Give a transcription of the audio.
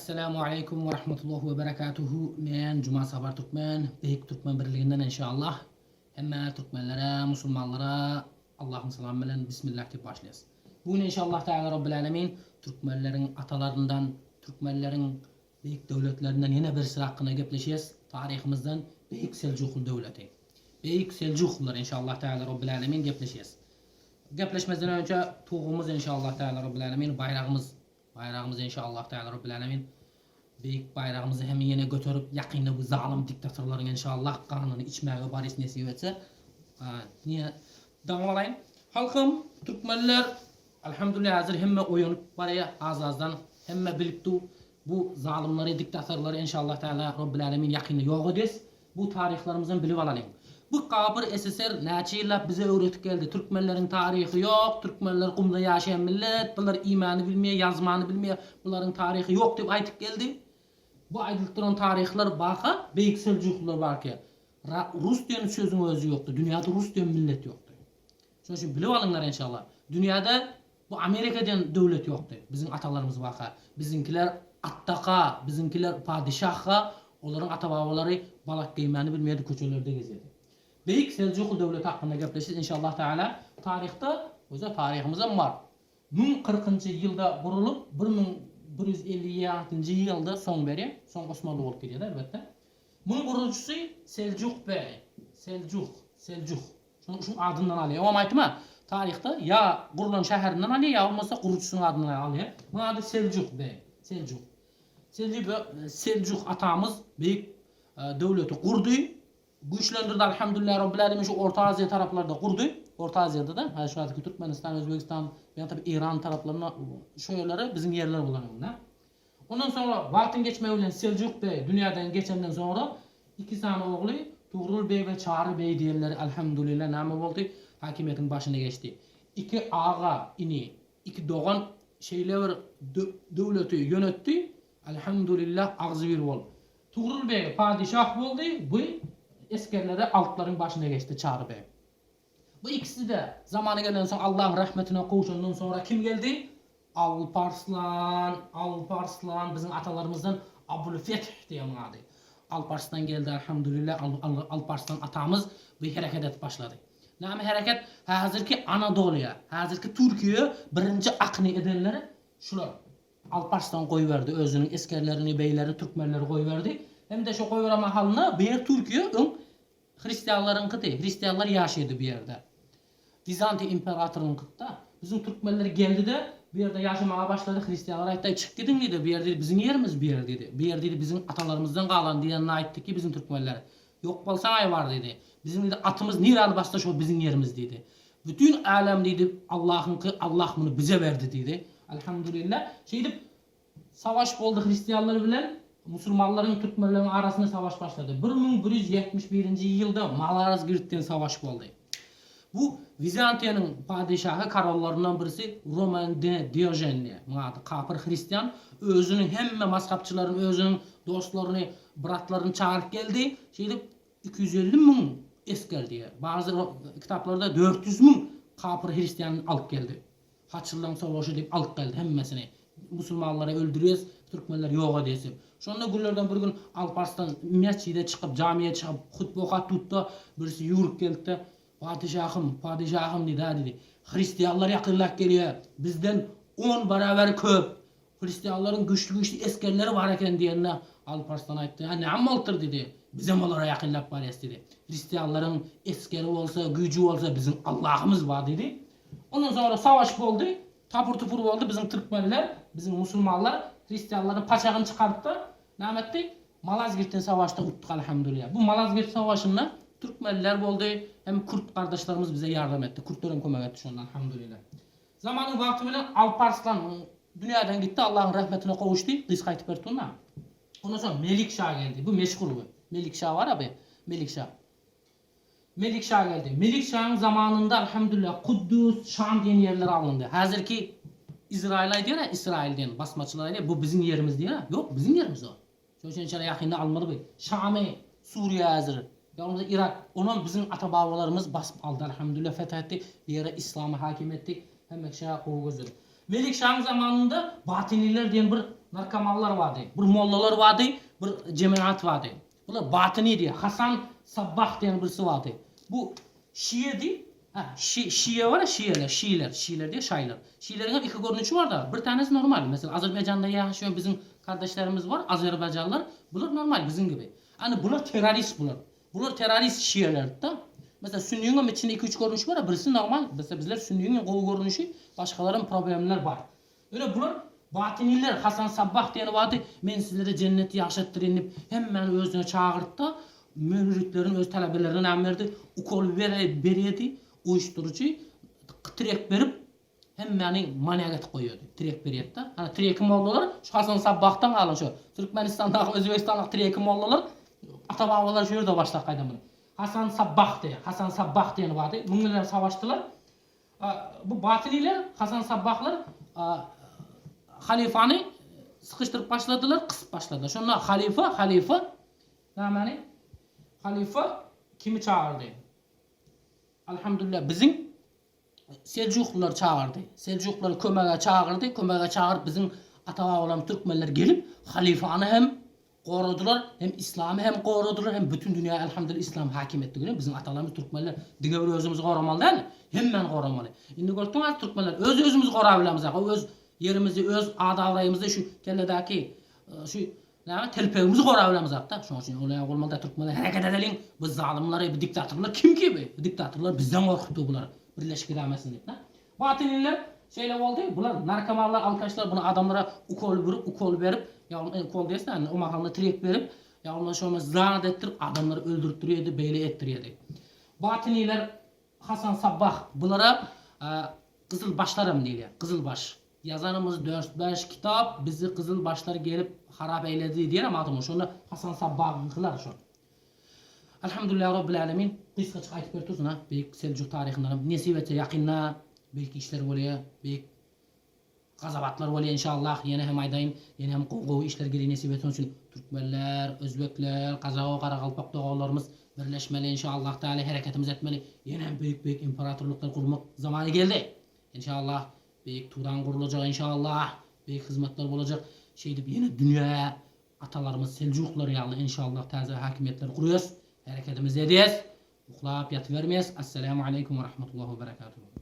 Esselamu Aleýkum we Rahmetullahi we Berekatuhu Men Juma Sabar Türkmen Beýik Türkmen Birliginden enşallah Hemme Türkmenlere Musulmanlara Allahyň salamy bilen Bismillah diýip başlaýas. Bu gün enşallah Teala Rabbil Alemin Türkmenleriň atalaryndan Türkmenleriň Beýik döwletlerinden ýene birisi hakynda gepleşýäs taryhymyzdan Beýik Seljukly döwleti. Beýik Seljuklylar enşallah Teala Rabbil Alemin gepleşýäs. Gepleşmezden önçe tugumyz enşallah Teala Rabbil Alemin baýragymyz Baýragymyzy enşallah Teala Rabbil Alemin beýik baýragymyzy hem ýene göterip ýakynda bu zalym diktatorlaryň enşallah ganyny içmäge barys nesip etse. Niýe daňyp alaýyn. Halkym türkmenler Alhamdulillah häzir hemme oýanyp barýa az azdan hemme bilip dur bu zalymlary diktatorlary enşallah Teala Rabbil Alemin ýakynda ýok edes. Bu taryhlarymyzam bilip alalyň. Bu kapyr SSR näçe ýyllap bize öwretip geldi, türkmenleriň taryhy ýok, türkmenler gumda ýaşaýan millet, bular iýmäni bilmeýär, ýazmany bilmeýär, bularyň taryhy ýok diýip aýtyp geldi. Bu aýdylyp duran taryhlar baka Beýik Seljuklylar barka, rus diýen sözüň özi ýokdy, dünýäde rus diýen millet ýokdy. Şonuň üçin bilip alyňlar enşalla. Dünýäde bu Amerika diýen döwlet ýokdy. Biziň atalarymyz barka. Biziňkiler atdaka, biziňkiler padyşahka, olaryň ata-babalary balak geýmäni bilmeýärdi, köçelerde gezýärdi. Beýik Seljukly döwleti hakynda gepleşis enşallah taala. Taryhda, özä taryhymyzam bar. 1040-njy ýylda gurulyp, 1156-njy ýylda soň berýär. Soň Osmanly bolup gidýär elbetde. Munuň gurujysy Seljuk begi. Seljuk, Seljuh. Şonuň şuň adyndan alýar. Oňam aýtdym-a, taryhda ýa gurlan şäherinden alýar, ýa bolmasa gurujysynyň adyndan alýar. Munuň ady Seljuk beg. Seljuk. Seljuk Seljuk atamyz beýik döwleti gurdy, güýçlendirdi Alhamdulillah Rabbil Alemin şu Orta Aziýa taraplarda gurdy. Orta Aziýada-da, hä şu häzirki Türkmenistan, Özbegistan, ýa tabi Eýran taraplarynda şu ýerleri biziň ýerler bolan öňde. Ondan soňra wagtyň geçmegi bilen Seljuk beg dünýäden geçenden soňra iki sany ogly Tugrul beg we Çary beg diýenleri Alhamdulillah näme boldy hakimiýetiň başyna geçdi. Iki aga ini, iki dogan şeýle bir döwleti ýönetdi Alhamdulillah agzybir bolup. Tugrul beg padyşah boldy bu esgerlere altlaryň başyna geçdi Çary beg. Bu ikisi-de zamany gelensoň Allahyň rahmetine gowşandan soňra kim geldi? Alparslan, Alparslan biziň atalarymyzdan Abulfeth diýen ady. Alparslan geldi Alhamdulillah Alparslan atamyz bu hereket edip başlady. Näme hereket? Häzirki Anadoluýa, häzirki Türkiýe birinji akyny edenler şular. Alparslan goýberdi özüniň esgerlerini, beýlerini, türkmenleri goýberdi. Hem-de şo goýberen mahalynda bu ýer Türkiýe öň Hristianlaryňkydy. Hristianlar ýaşaýdy bu ýerde. Wizantiýa imperatorynyňkydy-da. Biziň türkmenler geldi-de, bu ýerde ýaşamaga başlady. Hristianlar aýtdy, Çyk gidiň diýdi, bu ýer diýdi, biziň ýerimiz bu ýer diýdi. Bu ýer diýdi, biziň atalarymyzdan galan diýenini aýtdy ki, biziň türkmenler. Ýok bolsaň-aý bar diýdi. Biziň diýdi, atymyz niräni bassa şol biziň ýerimiz diýdi. Bütin älem diýdi, Allahyňky, Allah muny bize berdi diýdi. Alhamdulillah. Şeýdip, Savaş boldy hristianlar bilen musulmanlaryň türkmenleriň arasynda savaş başlady. 1171-nji ýylda Malarazgirtden savaş boldy. Bu Wizantiýanyň padyşahy korollaryndan birisi Roman de Diojen diýen, muň ady kapyr hristian, özüniň hemme mazhapçylaryny özüniň dostlaryny, bratlaryny çagyryp geldi. Şeýdip 250 müň esger diýýär. Bazy kitaplarda 400 müň kapyr hristiany alyp geldi. Haçlylaň sowaşy diýip alyp geldi hemmesini. Musulmanlary öldürýäs, türkmenleri ýok edýäs diýip. Şonda günlerden bir gün Alparslan mesjide çykyp, jamiýe çykyp, hutba okap dutda, birisi ýüwrüp geldi-de, Patyşahym, patyşahym diýdi, hä diýdi. Hristianlar ýakynlap gelýär, bizden on barabar köp. Hristianlaryň güýçli-güýçli esgerleri bar eken diýende, Alparslan aýtdy, Hä, näme bolupdyr diýdi. Bizem olara ýakynlap barýas diýdi. Hristianlaryň esgeri bolsa, güýji bolsa, biziň Allahymyz bar diýdi. Ondan soňra savaş boldy, tapur-tupur boldy, biziň türkmenler, biziň musulmanlar hristianlaryň paçagyny çykarypda, näme etdi? Malazgirtden savaşda utduk alhamdulillah. Bu Malazgirt savaşynda türkmenler boldy, hem kürt gardaşlarymyz bize ýardam etdi. Kürtler hem kömek etdi şonda alhamdulillah. Zamanyň wagty bilen Alparslan dünýäden gitdi, Allahyň rahmetine gowuşdy, gysga aýtyp berip durma. Ondan soň Melik şa geldi. Bu meşhur bu. Melik şa bar-a bu. Melik şa. Melik şa geldi. Melik şanyň zamanynda alhamdulillah Kuddus, Şam diýen ýerler alyndy. Häzirki Izraýyl aýdýar-a, Israýyl diýen basmaçylar aýdýar, bu biziň ýerimiz diýýär-ä. Ýok, biziň ýerimiz o. Şonuň üçin ençeme ýakynda alynmady bu. Şamy, Suriýa häzir, ýa bolmasa Yrak, onam biziň ata-babalarymyz basyp aldy, alhamdulillah feth etdi, bu ýere yslamy hakim etdi, hemme kişä gowy gözledi. Melik şanyň zamanynda batynylar diýen bir. Narkomanlar bardy. Bir mollalar bardy, bir jemaat bardy. Bular batyny diýýär. Hasan Sabbah diýen birisi bardy. Bu şiýedi. Hä, şi, şiýe bar-a, şiýeler, şiýler, şiýler diýýär, şaýlar. Şiýleriň hem iki görnüşi bar-da. Bir tanesi normal. Meselem, Azerbaýjanda ýaşaýan biziň kardeşlerimiz bar, azerbaýjanlar. Bular normal, biziň gibi. Ana, bular terrorist bular. Bular terrorist şiýeler-de. Meselem, sünniň hem içinde iki-üç görnüşi bar-a, birisi normal. Mesela bizler sünniň iň gowy görnüşi, başgalaram problemler bar. Ýöne bular batynylar, Hasan Sabbah diýeni bardy, men sizlere jenneti ýagşatdyryn diýip, hemmäni özüne çagyrtdy-da, müritlerini, öz talebelerine näme berdi, ukol berýärdi, uýuşdyryjy trek berip, hemmäni manýak edip goýýardy, trek berýärdi-de. Hany treki mollalar şu Hasan Sabbahdan galan şu Türkmenistandaky, Özbegistandaky treki mollalar ata-babalary şu ýerde başlap gaýdan bular. Hasan Sabbah diýen, Hasan Sabbah diýeni bardy, muň bilen savaşdylar. Bu batynylar, Hasan Sabbahlar halyfany sykyşdyryp başladylar, kysyp başladylar. Şonda halyfa, halyfa nämeni? Halyfa kimi çagyrdy? Alhamdulillah biziň Seljuklylar çagyrdy. Seljuklary kömege çagyrdy. Kömege çagyryp biziň ata-babalarymyz türkmenler gelip halyfany hem Goradylar, hem islamy hem goradylar, hem bütin dünýä elhamdülillah islam hakim etdi görýäňmi, biziň atalarymyz türkmenler diňe bir özümizi goramaly däl, hemmäni goramaly. Indi görüp durňaz türkmenler öz özümizi gorabilemizak, öz ýerimizi, öz ad-abraýymyzy şu kelledäki şu näme telpegimizi gorabilemizakda, şonuň üçin ol ýaly bolmaly däl türkmenler hereket edeliň, bu zalymlary, bu diktatorlar kim ki bu diktatorlar bizden gorkup dur bular birleşip gidämesin diýip. Batynylar şeýle boldy, bular narkomanlar, alkaşlar buny adamlara ukol burup, ukol berip, ýagny ukol diýesä indi o mahalda trek berip, ýagny şony zat etdirip adamlary öldürtdirýärdi, beýle etdirýärdi. Batynylar Hasan Sabbah bulara gyzylbaşlaram diýilýär, gyzylbaş. Ýazanymyz dört-bäş kitap bizi gyzylbaşlar gelip harap eýledi diýýär Magtymguly. Şonda Hasan Sabbahyňkylar şol. Alhamdulillah Robbil Alemin gysgaçyk aýtyp berip dursun ha beýik Seljuk taryhyndanam nesip etse ýakynda beýik işler bolýa beýik gazabatlar bolýa inşallah ýene hem aýdaýyn ýene hem gowy gowy işler gelýä nesip etsin üçin Türkmenler Özbekler Gazago Garagalpak doganlarymyz birleşmeli inşallah Teala hereketimiz etmeli ýene hem beýik beýik imperatorlyklar gurmak zamany geldi inşallah beýik Turan gurulajak inşallah beýik hyzmatlar bolajak şeýdip ýene dünýä Atalarymyz Seljuklar ýaly enşallah täze häkimiýetleri gurýas, herekedimizi edýäs, uklap ýatybermeýäs. Assalamu aleýkum we rahmetullah we berekatuhu.